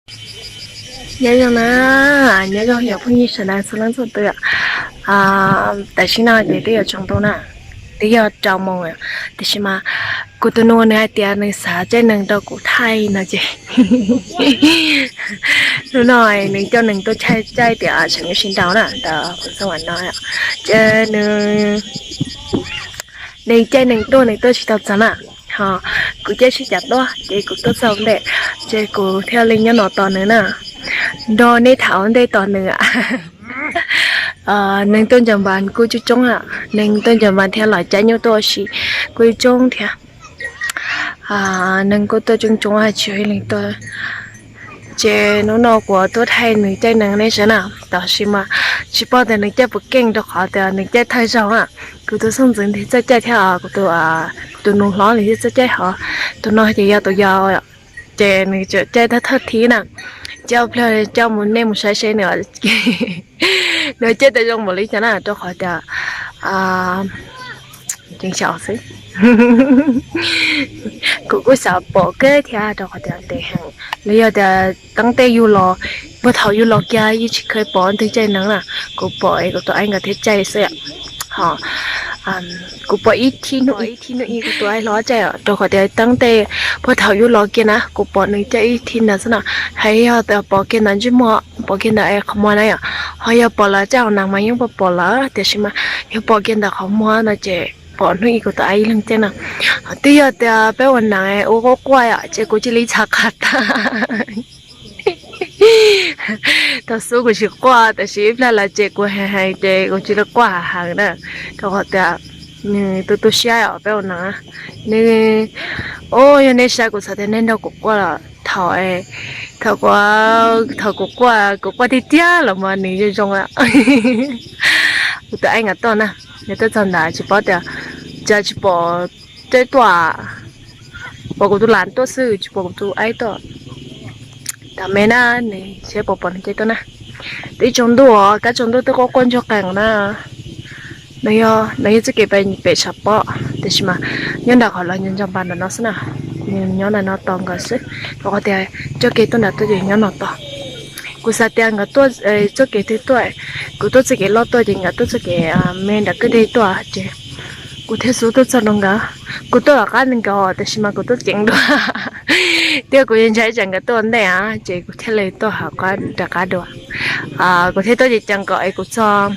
Nyob zoo na, nyob zoo yog phooj ywg sawv daws txhua leej txhua tus. Tam sim no ces twb yuav tsaus ntuj na, twb yog rau moos, tiam sis mas kuv tus nus nws hais tias nws xav caij nees rau kuv thaij no ces hnub no nws coj nees tuaj thaij caij tias tseem yuav sib nraus na ntawm kuv xeeb vam no. Ces nws, nws caij nees tuaj nws tuaj tsis tau txog na, ho kuv caij sib cav tuaj ces kuv tuaj txog ntej, ces kuv thiaj li nyob no tos nws na. Nrog nej tham ua ntej tos nws. Neeg tuaj ncaws npas kuj coob coob, neeg tuaj ncaws npas thiab los caij nyuj tuaj ua si kuj coob thiab. Neeg kuj tuaj coob coob tsis ib leeg tuaj. Ces hnub no kuv tuaj thaij nws caij nees nej saib na, tab sis mas tsis paub tias nws caij puas keej rau qhov tias nws caij thawj zaug na. Kuv tus xeeb ntxwv nws txawj caij thiab, kuv tus nus hlob nws thiaj txawj caij, ho tus no ces yog tus yau, ces nws tseem caij thawj thawj thib na. Coj pliag coj mus nej mus saib seb nws, nws caij tau zoo npaum li cas na, rau qhov tias tseem xyaum xwb. Kuv kuj xav pom kawg thiab rau qhov tias ntev heev, los yog tias teeb tej yug los, puag thaum yug los kiag yeej tsis kheev pom leej twg caij nees na. Kuv pom es kuv tus aib nkawd thiaj caij xwb. Ho kuv pom ib thib hnub ib, thib hnub ib kuv tus aib hlob caij, rau qhov tias teeb tej puag thaum yug los kiag na kuv pom nws caij ib thib ntawd xwb na. Hais yog tias pom kiag ntawm ntsej muag, pom kiag ntawm qhov muag na yom, ho yog pom lawv caij hauv nas mas yeej pom pom lawm, tiam sis mas yog pom kiag ntawm qhov muag no ces pom hnub ib kuv tus aib ib leeg caij na. Twb yog tias peb ua nas ua quaj quaj yom, ces kuv cia li txhav qab tag. Thaum xub kuv tsis quaj, tab sis ib pliag lawv cem kuv heev heev ces kuv cia li quaj heev heev na, rau qhov tias nws tu tu siab os peb ua nas. Nws, o, yog nej saib kuv txhais tias nej nrog kuv quaj los thaum, thaum, thaum kuv quaj, kuv quaj tiag tiag los mas nws zoo zoo. Kuv tus aib nkawd tuaj na, nkawd tuaj txog ntawd tsis paub tias, cas tsis pom caij tuaj, pom kuv tus las tuaj xwb tsis pom kuv tus aib tuaj. Tam me na, nws seb puas pom nws caij tuaj na. Twb tsaus ntuj os, kab tsaus ntuj twb quaj quaj ntsuag qees na. No yog txoj kev pem tshav pob, tiam sis mas nyob nram qhov los nco nco npas ntawm no xwb na. Nws nyob ntawm no tos nkawd xwb, rau qhov tias txoj kev tuaj nram tuaj ces nyob no tos. Kuv xav tias nkawd tuaj txoj kev twg tuaj, kuv tuaj txoj kev loj tuaj ces nkawd tuaj txoj kev me nram kwj deg tuaj ces kuv thiaj xub tuaj txog rau nkawd. Kuv tuaj tom qab nkawd tiam sis mas kuv tuaj ceev dua, thiab kuv yeej ntshai tsam nkawd tuaj ntej a ces kuv thiaj li tuaj hauv qab rov qab dua. Kuv thiaj tuaj ceev ceev kom es kuv txog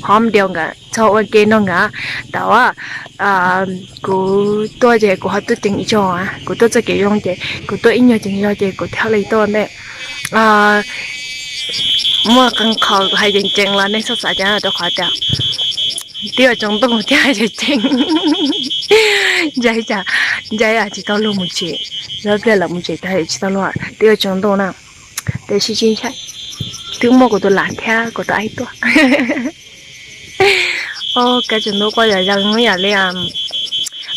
hov diaus nkawd txog ua ke nrog nkawd. Thaum kuv tuaj ces kuv ho tuaj ceev zog, kuv tuaj txoj kev zoo ces kuv tuaj ib nyuag ceev zog ces kuv thiaj li tuaj ntej. Muaj qee qho kuv hais ceev ceev los nej txhob xav cas rau qhov tias twb yuav tsaus ntuj thiab hais ceev ceev. Ntshai cas, ntshai tsis tau luag mus tsev, lawv pliag lawv mus tsev tag tsis tau luag twb yuav tsaus ntuj na. Tiam sis tsis ntshai, twb muaj kuv tus lam thiab kuv tus aib tuaj. Kab tsaus ntuj quaj yam zoo yam li,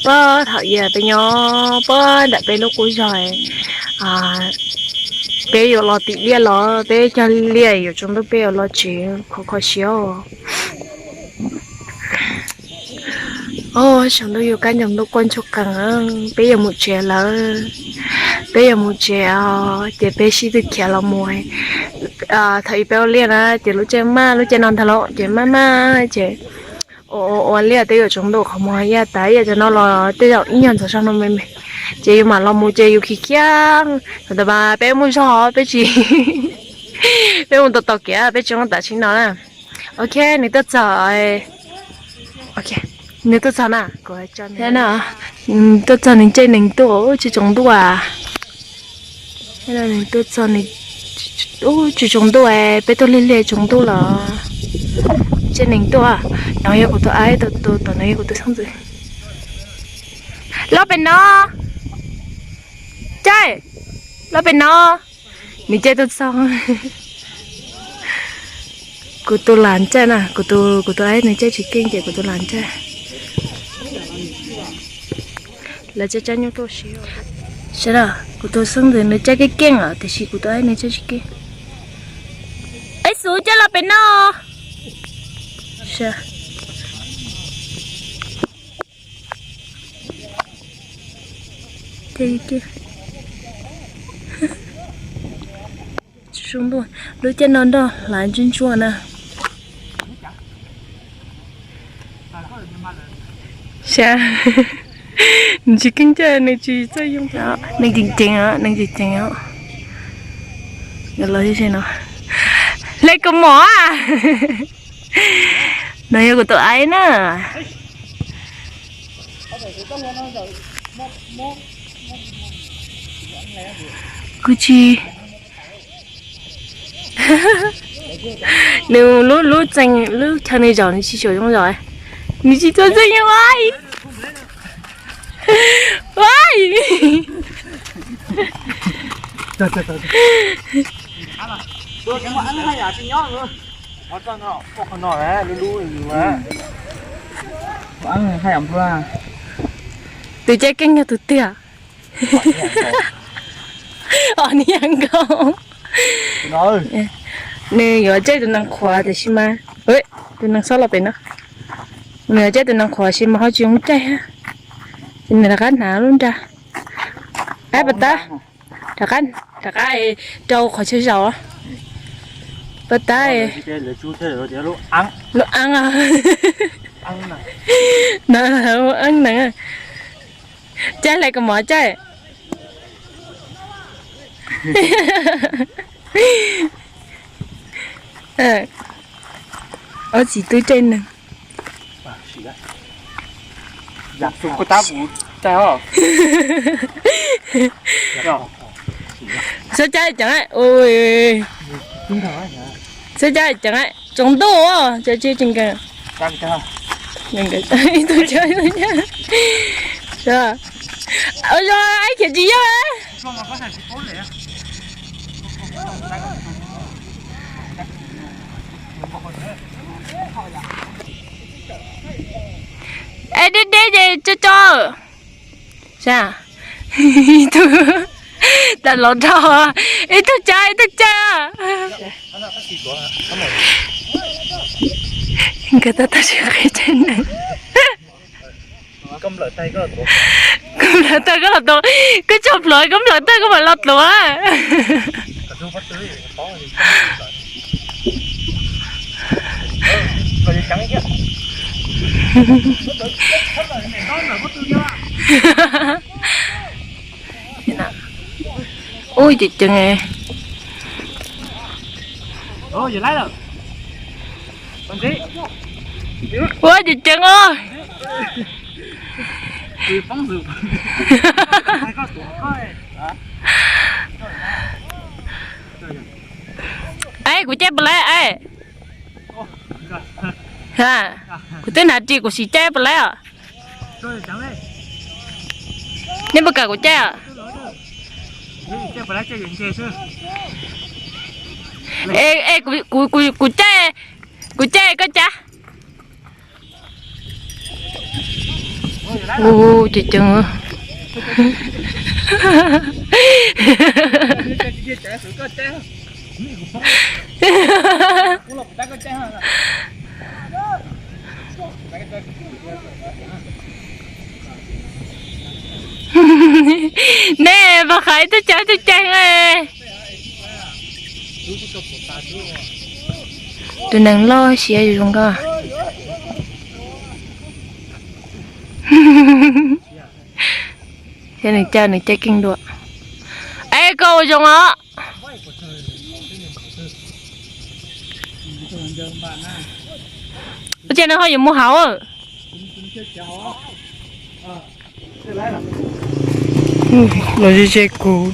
puag thaum ub peb nyob puag nram peb lub qub zog, peb yuav los tim liaj los peb cog liaj yuav tsaus ntuj peb yuav los tsev kho kho siab. Tsaus ntuj yus kab tsaus ntuj quaj ntsuag qees, peb yuav mus tsev lawm, peb yuav mus tsev os ces peb sib tw khiav los mus. Thaum ub peb ua liaj na ces lub caij maj lub caij no ntag los ces maj maj ces ua ua liaj twb yuav tsaus ntuj qhov muag yaj tas yaj cov no los tej zaum ib nyuag ntxhov zog no me me ces yus mam los mus ces yus khiav khiav. Thaum ntawd mas peb muaj zog peb tsis, peb mus tau tau kev peb tsis muaj tam sim no na. Ok, nws tuaj txog, nws tuaj txog na, kuv hais tso na, tuaj txog nws caij nees tuaj tsis tsaus ntuj a. Nws tuaj txog nws tsis tsaus ntuj, peb tuaj liaj liaj tsaus ntuj los caij nees tuaj. No yog kuv tus aib, tus tom no yog kuv tus xeeb ntxwv. Los pem no, caij, los pem no. Nws caij tuaj txog. Kuv tus lam caij na, kuv tus, kuv tus aib nws caij tsis keej ces kuv tus lam caij. Lawv caij caij nyuj tuaj siab. Sawv daws, kuv tus xeeb ntxwv nws caij keej keej os tiam sis kuv tus aib nws caij tsis keej. Aib xub caij los pem no. Tsuj ntuj, lub caij no nroj hlav ntsuab ntsuab na. Sab, nws tsis keej caij, nws tsis txawj yoo. Neeg ceev ceev os, neeg ceev ceev os. Los no, hle kaus mom. No yog kuv tus aib na. Kuv tsis Nws lub, lub txee, lub chaw nws zaum nws tsis tshua zoo zaum. Nws tsis txawj txawj yoo. Tus caij keej yog tus twg? Os, nws yog nkaus. Nws yuav caij tus nees qhuav tiam sis mas, tus nees xob los pem no. Nws yuav caij tus nees qhuav sis mas ho tsis zoo caij. Ces nws rov qab hnav lub nra. Ab, pas tab, rov qab, rov qab rau qhov chaw zaum. Pas tab, lub ab, lub ab nees. Caij hle kaus mom caij. Ob txiv tub caij nees. Xub caij ceev, xub caij ceev, tsaus ntuj, cov tsis tsis nkees. Ib tug, ib tug, ib tug, ib khiav tsis yog. Es deb deb ces tso tso. Ib tug, tas los rau, ib tug caij, ib tug caij. Nkawd tab tom sib qhia caij nees. Koj nplawm tag koj los tuav, koj tso plhuav koj nplawm tag koj mam los tuav. Ub, ceev ceev. Ua ceev ceev os. Aib, kuv caij puas laib aib? Kuv twb hnav ris kuv sim caij puas laib os? Nej puas kam kuv caij os? Es, es, kuv, kuv, kuv caij, kuv caij koj cav. Ua ceev ceev. Nej pom qhov ib tug cav ib tug cav. Tus neeg loj siab zoo nkauj. Thiab nws caij, nws caij keej dua. Es koj ua zoo os. Ua cas nws ho yuav mus hauv? Los ze ze kuv.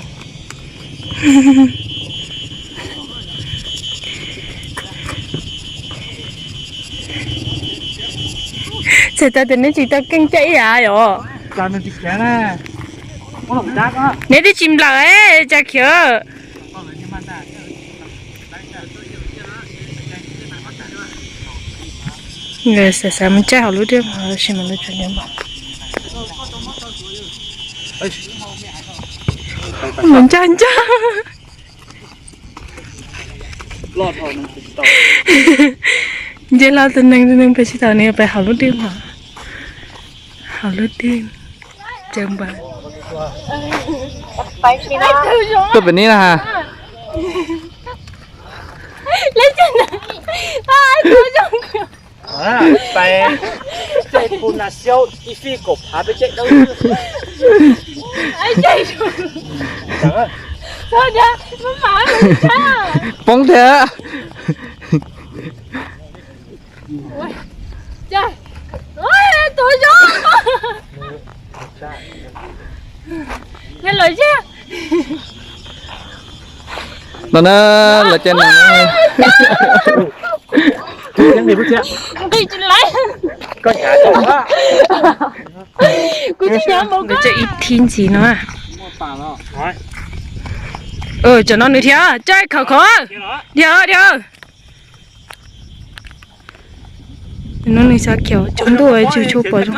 Txhais tau tias neb tsis tau keej caij ib yam os. Neb twb tsis nplawm, cas khiav. Xav xav mus caij hauv lub dej sis mas lub tseem nyob. Mus ncaj ncaj. Nce hlo tus neeg, tus neeg pes tsis tau, nws pes hauv lub dej mas. Hauv lub dej. Tuaj pem ni na. Lawv caij na, pab tuav zoo. Pais caij pu nas xiaub ib fij kaum phav peb caij dawb. Poob thiab. Tuav zoo. No na, lawv caij nees. Nqis tsis laiv. Kuv tsis nyav npaum koj. Ib thib ntxiv no. Cov no nws thiab, caij khov khov. Dhia dhia. No nws xav khiav tsaus ntuj tsis tshua pom zoo.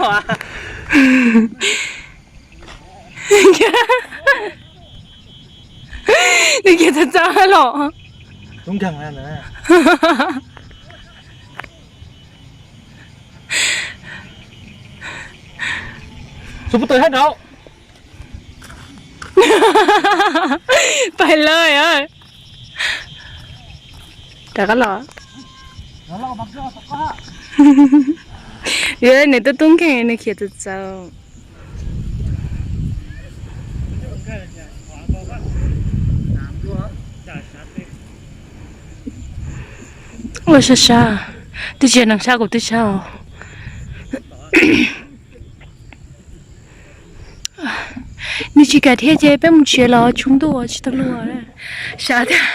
Nws khiav txawv txawv los. Pais lawm. Rov qab los. Nws tub tub nkeeg nws khiav txawv txawv. Ua sab sab, twb tsis yog neeg sab kuv twb sab os. Nws tsis kam dhia ces peb mus tsev los tsaus ntuj tsis tau luag. Sab thiab.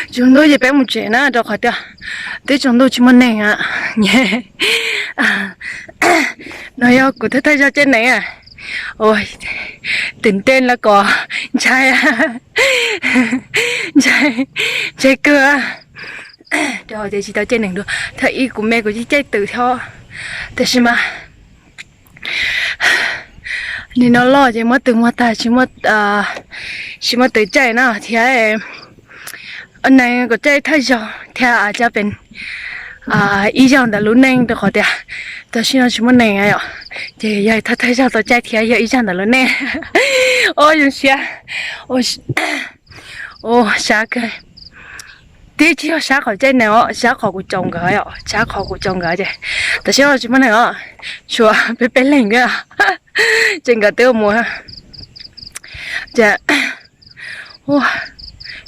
Tsaus ntuj ces peb mus tsev na rau qhov tias twb tsaus ntuj tsis muaj neeg. No yog kuv thawj thawj zaug caij nees. Ua, twm ntej los kom ntshai, ntshai, ntshai kawg. Rau qhov tias tsis tau caij nees dua, thaum ib kuv me kuv yeej caij twm thiab, tab sis mas nim no loj ces muab twm muag tag tsis muaj, tsis muaj twm caij no thiab. Nees kom caij thawj zaug thiab coj pem ib zaug ntawm lub neej rau qhov tias tam sim no tsis muaj nees yom, ces yog thawj thawj zaug tau caij thiab yog ib zaug ntawm lub neej. Ua zoo siab, ua sab kawg. Twb tsis yog sab qhov caij nees os, sab qhov kuv caum nkawd yom, sab qhov kuv caum nkawd ces tam sim no tsis muaj neeg os, tshuav peb peb leeg, ces nkawd twb mus ces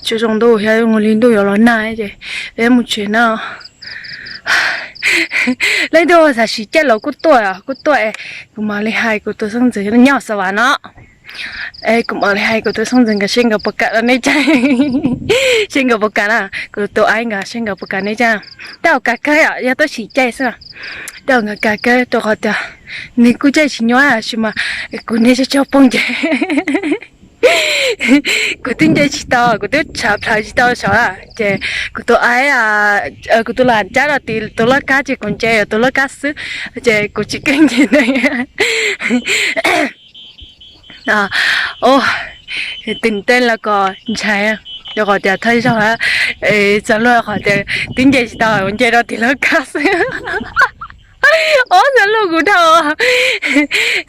tsaus zoo ntuj thiab mus li ntuj yuav los nag ces peb mus tsev na. Leej twg xav sim caij los kuj tuaj, kuj tuaj, kuv mam li hais kuv tus xeeb ntxwv nyob Xas Vas no. Es kuv mam li hais kuv tus xeeb ntxwv nkawd seb nkawd puas kam los nej caij, seb nkawd puas kam na, kuv tus aib nkawd seb nkawd puas kam nej caij. Tej zaum kam kawg yom, yog tuaj sim caij xwb. Tej zaum nkawd kam kawg rau qhov tias nws kuj caij tsis nyuaj tab sis mas kuv niag cog cog poob ces kuv twb nce tsis tau, kuv twb tshav plhaw tsis tau saud na, ces kuv tus aib, kuv tus lam cab rau tim tus laj kab ces kuv nce tus laj kab xwb, ces kuv tsis keej nce nees. Twm ntej los kom ntshai, rau qhov tias thawj zaug txog luag qhov tias twb nce tsis tau, nce rau tim laj kab xwb. Ob, txog luag kuv dhau,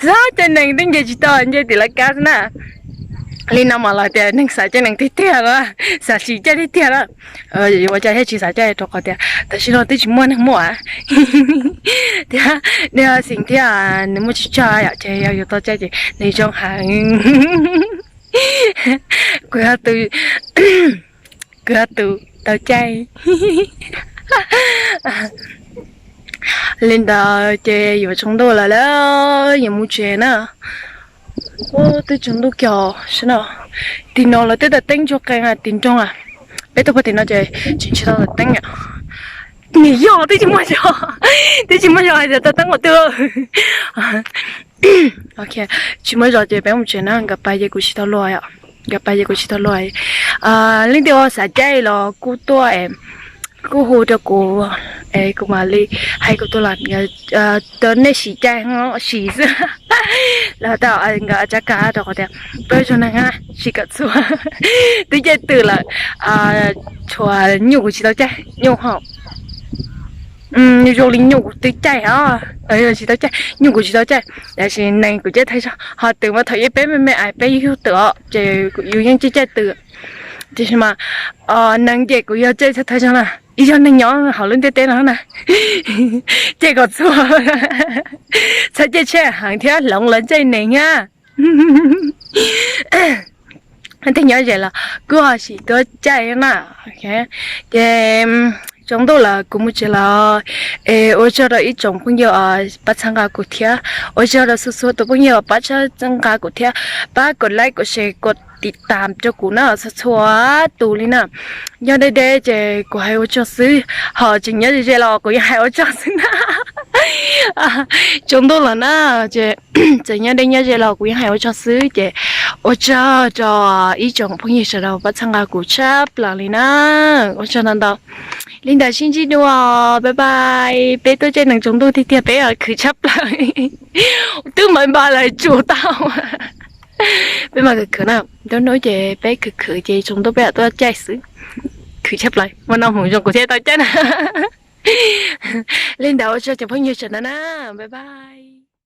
xav caij nees twb nce tsis tau, nce tim laj kab xwb na. Li no mas los tias neeg xav caij nees tiag tiag los, xav sim caij tiag tiag na. Yuav ua cas thiaj tsis xav caij rau qhov tias tam sim no twb tsis muaj neeg muaj thiab. Nej xeem thiab nws muaj tsib caug yom, ces yog yuav tau caij ces nws zoo heev. Kuv yog tus, kuv yog tus tau caij. Li ntawd ces yuav tsaus ntuj lawm, yuav mus tsev na. Twb tsaus ntuj kiag sab no. Tim no lawv twb taws teeb ntsuag qees tim nroog, peb tuaj pem tim no ces tsis tsis tau taws teeb. Nws yog twb tsis muaj zog, twb tsis muaj zog hais tias taws teeb ua twg. Tsis muaj zog ces peb mus tsev na, nkawd pais ces kuv tsis tau luag yom, nkawd pais ces kuv tsis tau luag. Leej twg xav caij los kuj tuaj, kuj hu rau kuv, kuv mam li hais kuv tus lam, tau nej sim caij sim xwb. Los tau nkawd cab kab rau qhov tias peb zoo neeg sim kom txhua. Twb caij twm lawm, tshuav nyuj kuv tsis tau caij, nyuj ho zoo li nyuj kuv twb caij os, tsis tau caij, nyuj kuv tsis tau caij, tab sis nees kuv caij thawj zaug, ho twm mas thaum ub peb me me es peb yug twm os ces yus yeej caij caij twm. Tiam sis mas neeg ces kuv yog caij txhua txhua zaug na, ib zaug neeg nyob hauv lub ntiaj teb no na, caij kom txhua, txhob caij tshaj heev thiab hloov lawv caij neeg na. Tej nyob ze los kuj ho sim tuaj caij na. Ces tsaus ntuj lawm kuv mus tsev lawm. Es ua tsaug rau ib tsoom phooj ywg pab txhawb nqa kuv thiab, ua tsaug rau txhua txhua tus phooj ywg pab txhawb nqa kuv thiab, pab kom like, kom share, kom tiv tam rau kuv na, txhua txhua tus li na. Nyob deb deb ces kuv hais ua tsaug xwb, ho tseem nyob ze ze los kuv yeej hais ua tsaug xwb na. Tsaus ntuj lawm na, ces txawm nyob deb nyob ze los kuv yeej hais ua tsaug xwb. Ces ua tsaug rau ib tsoom phooj ywg sawv daws pab txhawb nqa kuv tshaj plaws li na. Ua tsaug ntau ntau. Li ntawd sib ntsib dua, bye bye. Peb tuaj caij nees tsaus ntuj tiag tiag peb khwv tshaj plaws. Twb npaj npaj lawm tsuas tau. Peb mas khwv khwv na, nruab hnub ces peb khwv khwv ces tsaus ntuj peb mam tuaj caij xwb. Khwv tshaj plaws, muaj noj hmoov zoo kuv thiaj tau caij na. Li ntawd ua tsaug cov phooj ywg sawv daws na, bye bye.